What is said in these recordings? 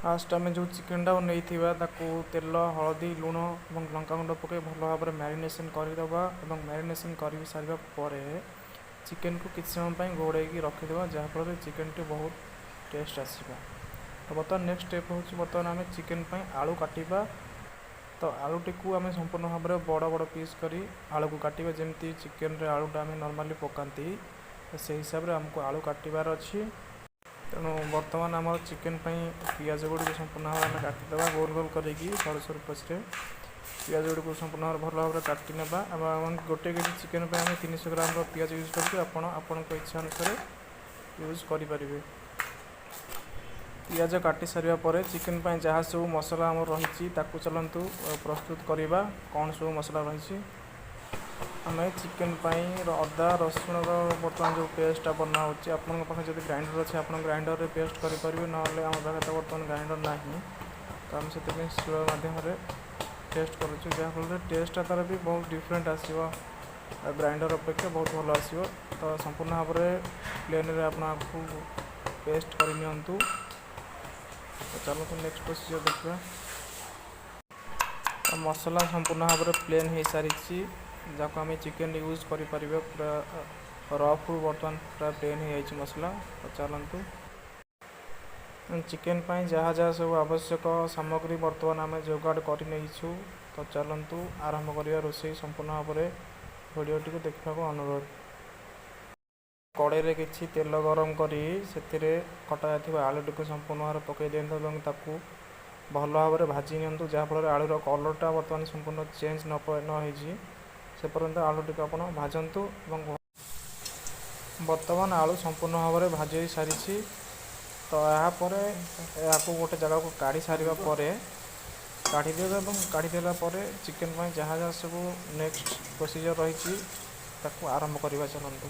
First ଆମେ ଯେଉଁ ଚିକେନଟାକୁ ନେଇଥିବା, ତାକୁ ତେଲ, ହଳଦୀ, ଲୁଣ ଏବଂ ଲଙ୍କାଗୁଣ୍ଡ ପକାଇ ଭଲ ଭାବରେ ମ୍ୟାରିନେସନ୍ କରିଦେବା ଏବଂ ମ୍ୟାରିନେସନ୍ କରି ସାରିବା ପରେ ଚିକେନକୁ କିଛି ସମୟ ପାଇଁ ଘୋଡ଼େଇକି ରଖିଦେବା, ଯାହାଫଳରେ ଚିକେନଟି ବହୁତ ଟେଷ୍ଟ ଆସିବ। ତ ବର୍ତ୍ତମାନ ନେକ୍ସଟ ଷ୍ଟେପ୍ ହେଉଛି, ବର୍ତ୍ତମାନ ଆମେ ଚିକେନ ପାଇଁ ଆଳୁ କାଟିବା। ତ ଆଳୁଟିକୁ ଆମେ ସମ୍ପୂର୍ଣ୍ଣ ଭାବରେ ବଡ଼ ବଡ଼ ପିସ୍ କରି ଆଳୁକୁ କାଟିବା। ଯେମିତି ଚିକେନରେ ଆଳୁଟା ଆମେ ନର୍ମାଲି ପକାନ୍ତି, ତ ସେଇ ହିସାବରେ ଆମକୁ ଆଳୁ କାଟିବାର ଅଛି। ତେଣୁ ବର୍ତ୍ତମାନ ଆମର ଚିକେନ ପାଇଁ ପିଆଜ ଗୁଡ଼ିକୁ ସମ୍ପୂର୍ଣ୍ଣ ଭାବରେ ଆମେ କାଟିଦେବା, ଗୋଲ ଗୋଲ କରିକି ସରୁ ସରୁ ପିସ୍ରେ ପିଆଜ ଗୁଡ଼ିକୁ ସମ୍ପୂର୍ଣ୍ଣ ଭାବରେ ଭଲ ଭାବରେ କାଟି ନେବା। ଏବଂ 1 କେଜି ଚିକେନ ପାଇଁ ଆମେ 300 ଗ୍ରାମର ପିଆଜ ୟୁଜ୍ କରୁଛୁ। ଆପଣ ଆପଣଙ୍କ ଇଚ୍ଛା ଅନୁସାରେ ୟୁଜ୍ କରିପାରିବେ। ପିଆଜ କାଟି ସାରିବା ପରେ ଚିକେନ ପାଇଁ ଯାହା ସବୁ ମସଲା ଆମର ରହିଛି, ତାକୁ ଚାଲନ୍ତୁ ପ୍ରସ୍ତୁତ କରିବା। କ'ଣ ସବୁ ମସଲା ରହିଛି? ଆମେ ଚିକେନ ପାଇଁ ଅଦା ରସୁଣର ବର୍ତ୍ତମାନ ଯେଉଁ ପେଷ୍ଟଟା ବନା ହେଉଛି, ଆପଣଙ୍କ ପାଖରେ ଯଦି ଗ୍ରାଇଣ୍ଡର ଅଛି, ଆପଣ ଗ୍ରାଇଣ୍ଡରରେ ପେଷ୍ଟ କରିପାରିବେ। ନହେଲେ ଆମ ପାଖରେ ତ ବର୍ତ୍ତମାନ ଗ୍ରାଇଣ୍ଡର ନାହିଁ, ତ ଆମେ ସେଥିପାଇଁ ଶିଳ ମାଧ୍ୟମରେ ଟେଷ୍ଟ କରୁଛୁ, ଯାହାଫଳରେ ଟେଷ୍ଟଟା ତା'ର ବି ବହୁତ ଡିଫରେଣ୍ଟ ଆସିବ, ଗ୍ରାଇଣ୍ଡର ଅପେକ୍ଷା ବହୁତ ଭଲ ଆସିବ। ତ ସମ୍ପୂର୍ଣ୍ଣ ଭାବରେ ପ୍ଲେନ୍ରେ ଆପଣ ଆକୁ ପେଷ୍ଟ କରିନିଅନ୍ତୁ। ତ ଚାଲନ୍ତୁ ନେକ୍ସଟ ପ୍ରୋସିଜର୍ ଦେଖିବା। ତ ମସଲା ସମ୍ପୂର୍ଣ୍ଣ ଭାବରେ ପ୍ଲେନ୍ ହେଇସାରିଛି, ଯାହାକୁ ଆମେ ଚିକେନ୍ ୟୁଜ୍ କରିପାରିବା। ପୁରା ରଫ୍ରୁ ବର୍ତ୍ତମାନ ପୁରା ପ୍ଲେନ୍ ହେଇଯାଇଛି ମସଲା। ତ ଚାଲନ୍ତୁ, ଚିକେନ୍ ପାଇଁ ଯାହା ଯାହା ସବୁ ଆବଶ୍ୟକ ସାମଗ୍ରୀ ବର୍ତ୍ତମାନ ଆମେ ଯୋଗାଡ଼ କରିନେଇଛୁ। ତ ଚାଲନ୍ତୁ ଆରମ୍ଭ କରିବା ରୋଷେଇ। ସମ୍ପୂର୍ଣ୍ଣ ଭାବରେ ଭିଡ଼ିଓଟିକୁ ଦେଖିବାକୁ ଅନୁରୋଧ। କଡ଼େଇରେ କିଛି ତେଲ ଗରମ କରି ସେଥିରେ କଟା ଯାଇଥିବା ଆଳୁଟିକୁ ସମ୍ପୂର୍ଣ୍ଣ ଭାବରେ ପକାଇ ଦିଅନ୍ତୁ ଏବଂ ତାକୁ ଭଲ ଭାବରେ ଭାଜି ନିଅନ୍ତୁ, ଯାହାଫଳରେ ଆଳୁର କଲର୍ଟା ବର୍ତ୍ତମାନ ସମ୍ପୂର୍ଣ୍ଣ ଚେଞ୍ଜ ନ ହେଇଛି, ସେ ପର୍ଯ୍ୟନ୍ତ ଆଳୁଟିକୁ ଆପଣ ଭାଜନ୍ତୁ। ଏବଂ ବର୍ତ୍ତମାନ ଆଳୁ ସମ୍ପୂର୍ଣ୍ଣ ଭାବରେ ଭାଜି ହୋଇ ସାରିଛି। ତ ଏହାପରେ ଏହାକୁ ଗୋଟେ ଜାଗାକୁ କାଢ଼ି ସାରିବା ପରେ କାଢ଼ି ଦେବେ ଏବଂ କାଢ଼ି ଦେଲା ପରେ ଚିକେନ୍ ପାଇଁ ଯାହା ଯାହା ସବୁ ନେକ୍ସଟ ପ୍ରୋସିଜର୍ ରହିଛି, ତାକୁ ଆରମ୍ଭ କରିବା ଚାଲନ୍ତୁ।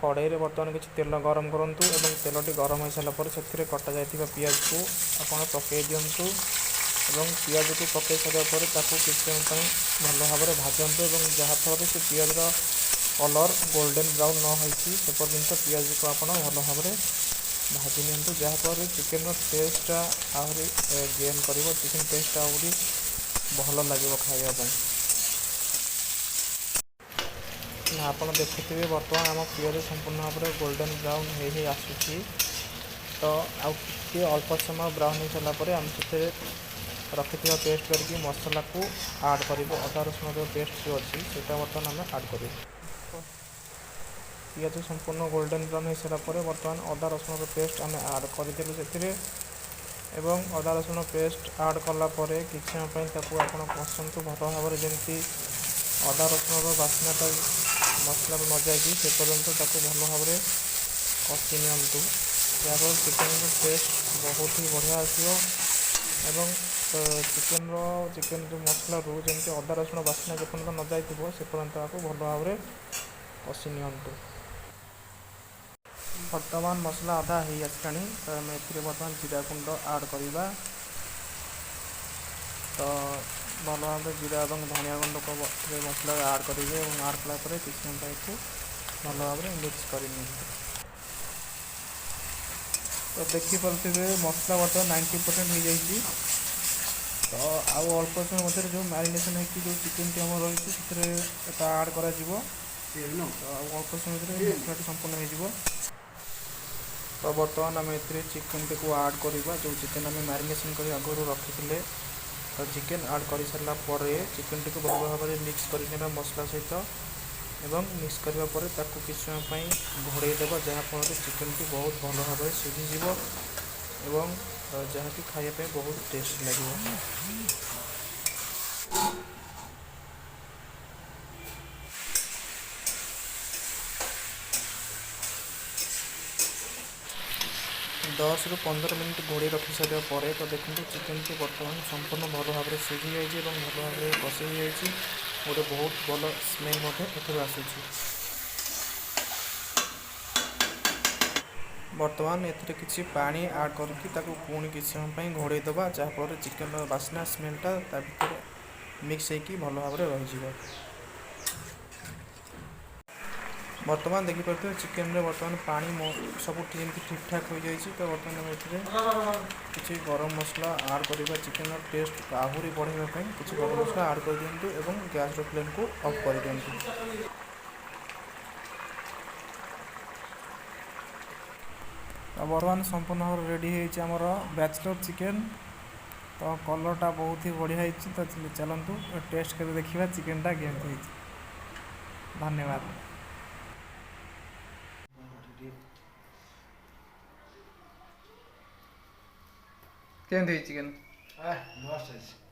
କଡ଼େଇରେ ବର୍ତ୍ତମାନ କିଛି ତେଲ ଗରମ କରନ୍ତୁ ଏବଂ ତେଲଟି ଗରମ ହୋଇସାରିଲା ପରେ ସେଥିରେ କଟା ଯାଇଥିବା ପିଆଜକୁ ଆପଣ ପକାଇ ଦିଅନ୍ତୁ ଏବଂ ପିଆଜକୁ ପକାଇ ସାରିବା ପରେ ତାକୁ କିଛି ସମୟ ପାଇଁ ଭଲ ଭାବରେ ଭାଜନ୍ତୁ ଏବଂ ଯାହାଫଳରେ ସେ ପିଆଜର କଲର୍ ଗୋଲ୍ଡେନ୍ ବ୍ରାଉନ୍ ନ ହୋଇଛି, ସେ ପର୍ଯ୍ୟନ୍ତ ପିଆଜକୁ ଆପଣ ଭଲ ଭାବରେ ଭାଜି ନିଅନ୍ତୁ, ଯାହାଫଳରେ ଚିକେନର ଟେଷ୍ଟଟା ଆହୁରି ଗେନ୍ କରିବ, ଚିକେନ୍ ଟେଷ୍ଟଟା ଆହୁରି ଭଲ ଲାଗିବ ଖାଇବା ପାଇଁ। ଆପଣ ଦେଖୁଥିବେ, ବର୍ତ୍ତମାନ ଆମ ପିଆଜ ସମ୍ପୂର୍ଣ୍ଣ ଭାବରେ ଗୋଲ୍ଡେନ୍ ବ୍ରାଉନ୍ ହେଇ ହେଇ ଆସୁଛି। ତ ଆଉ ଟିକିଏ ଅଳ୍ପ ସମୟ ବ୍ରାଉନ୍ ହେଇସାରିଲା ପରେ ଆମେ ସେଥିରେ ରଖିଥିବା ପେଷ୍ଟ କରିକି ମସଲାକୁ ଆଡ଼୍ କରିବୁ। ଅଦା ରସୁଣ ଯେଉଁ ପେଷ୍ଟ ଯେଉଁ ଅଛି, ସେଇଟା ବର୍ତ୍ତମାନ ଆମେ ଆଡ଼୍ କରିବୁ। ପିଆଜ ସମ୍ପୂର୍ଣ୍ଣ ଗୋଲ୍ଡେନ୍ ବ୍ରାଉନ୍ ହେଇସାରିଲା ପରେ ବର୍ତ୍ତମାନ ଅଦା ରସୁଣର ପେଷ୍ଟ ଆମେ ଆଡ଼୍ କରିଦେଲୁ ସେଥିରେ ଏବଂ ଅଦା ରସୁଣ ପେଷ୍ଟ ଆଡ଼୍ କଲା ପରେ କିଛି ସମୟ ପାଇଁ ତାକୁ ଆପଣ କଷନ୍ତୁ ଭଲ ଭାବରେ। ଯେମିତି ଅଦା ରସୁଣର ବାସ୍ନାଟା ମସଲାରୁ ନ ଯାଇକି, ସେ ପର୍ଯ୍ୟନ୍ତ ତାକୁ ଭଲ ଭାବରେ କଷି ନିଅନ୍ତୁ, ଯାହାଫଳରେ ଚିକେନର ଟେଷ୍ଟ ବହୁତ ହି ବଢ଼ିଆ ଆସିବ। ଏବଂ ଚିକେନ ଯେଉଁ ମସଲାରୁ ଯେମିତି ଅଦା ରସୁଣ ବାସ୍ନା ଯେପର୍ଯ୍ୟନ୍ତ ନ ଯାଇଥିବ, ସେ ପର୍ଯ୍ୟନ୍ତ ତାକୁ ଭଲ ଭାବରେ କଷି ନିଅନ୍ତୁ। ବର୍ତ୍ତମାନ ମସଲା ଅଧା ହେଇ ଆସିଲାଣି। ତ ଆମେ ଏଥିରେ ବର୍ତ୍ତମାନ ଜିରା ଗୁଣ୍ଡ ଆଡ଼୍ କରିବା। ତ ଭଲ ଭାବରେ ଜିରା ଏବଂ ଧନିଆ ଗୁଣ୍ଡକୁ ଏଥିରେ ମସଲାରେ ଆଡ଼୍ କରିବେ ଏବଂ ଆଡ଼୍ କଲା ପରେ କିଛି ସମୟ ପାଇଁ ଭଲ ଭାବରେ ମିକ୍ସ କରି ନିଅନ୍ତୁ। ତ ଦେଖିପାରୁଥିବେ, ମସଲା ବର୍ତ୍ତମାନ 90% ହେଇଯାଇଛି। ତ ଆଉ ଅଳ୍ପ ସମୟ ମଧ୍ୟରେ ଯେଉଁ ମ୍ୟାରିନେସନ୍ ହେଇକି ଯେଉଁ ଚିକେନଟି ଆମର ରହିଛି, ସେଥିରେ ଏଟା ଆଡ଼୍ କରାଯିବ। ତ ଆଉ ଅଳ୍ପ ସମୟ ଭିତରେ ମସଲାଟି ସମ୍ପୂର୍ଣ୍ଣ ହେଇଯିବ। ତ ବର୍ତ୍ତମାନ ଆମେ ଏଥିରେ ଚିକେନଟିକୁ ଆଡ଼୍ କରିବା, ଯେଉଁ ଚିକେନ ଆମେ ମ୍ୟାରିନେସନ୍ କରି ଆଗରୁ ରଖିଥିଲେ। ତ ଚିକେନ ଆଡ଼୍ କରିସାରିଲା ପରେ ଚିକେନଟିକୁ ଭଲ ଭାବରେ ମିକ୍ସ କରିନେବା ମସଲା ସହିତ ଏବଂ ମିକ୍ସ କରିବା ପରେ ତାକୁ କିଛି ସମୟ ପାଇଁ ଘୋଡ଼େଇ ଦେବା, ଯାହାଫଳରେ ଚିକେନଟି ବହୁତ ଭଲ ଭାବରେ ସିଝିଯିବ ଏବଂ ଯାହାକି ଖାଇବା ପାଇଁ ବହୁତ ଟେଷ୍ଟ ଲାଗିବ। 10ରୁ 15 ମିନିଟ୍ ଘୋଡ଼େଇ ରଖି ସାରିବା ପରେ ତ ଦେଖନ୍ତୁ, ଚିକେନଟି ବର୍ତ୍ତମାନ ସମ୍ପୂର୍ଣ୍ଣ ଭଲ ଭାବରେ ସିଝି ଯାଇଛି ଏବଂ ଭଲ ଭାବରେ କଷି ହେଇଯାଇଛି। ଗୋଟେ ବହୁତ ଭଲ ସ୍ମେଲ୍ ମଧ୍ୟ ଏଥିରୁ ଆସୁଛି। ବର୍ତ୍ତମାନ ଏଥିରେ କିଛି ପାଣି ଆଡ଼୍ କରିକି ତାକୁ ପୁଣି କିଛି ସମୟ ପାଇଁ ଘୋଡ଼େଇ ଦେବା, ଯାହାଫଳରେ ଚିକେନର ବାସ୍ନା ସ୍ମେଲଟା ତା ଭିତରେ ମିକ୍ସ ହେଇକି ଭଲ ଭାବରେ ରହିଯିବ। ବର୍ତ୍ତମାନ ଦେଖିପାରୁଥିବେ, ଚିକେନରେ ବର୍ତ୍ତମାନ ପାଣି ସବୁ ଯେମିତି ଠିକ୍ଠାକ୍ ହୋଇଯାଇଛି। ତ ବର୍ତ୍ତମାନ ଆମେ ଏଥିରେ କିଛି ଗରମ ମସଲା ଆଡ଼୍ କରିବା। ଚିକେନର ଟେଷ୍ଟ ଆହୁରି ବଢ଼ାଇବା ପାଇଁ କିଛି ଗରମ ମସଲା ଆଡ଼୍ କରିଦିଅନ୍ତୁ ଏବଂ ଗ୍ୟାସ୍ର ଫ୍ଲେମ୍କୁ ଅଫ୍ କରିଦିଅନ୍ତୁ। ତ ବର୍ତ୍ତମାନ ସମ୍ପୂର୍ଣ୍ଣ ଭାବରେ ରେଡ଼ି ହେଇଯାଇଛି ଆମର ବ୍ୟାଚଲର୍ ଚିକେନ୍। ତ କଲର୍ଟା ବହୁତ ହି ବଢ଼ିଆ ହେଇଛି। ତ ଚାଲନ୍ତୁ, ଟେଷ୍ଟ କରି ଦେଖିବା ଚିକେନଟା କେମିତି ହେଇଛି। ଧନ୍ୟବାଦ। କେମିତି ହେଇଛି ଚିକେନ୍? ମସ୍ତ ହେଇଛି।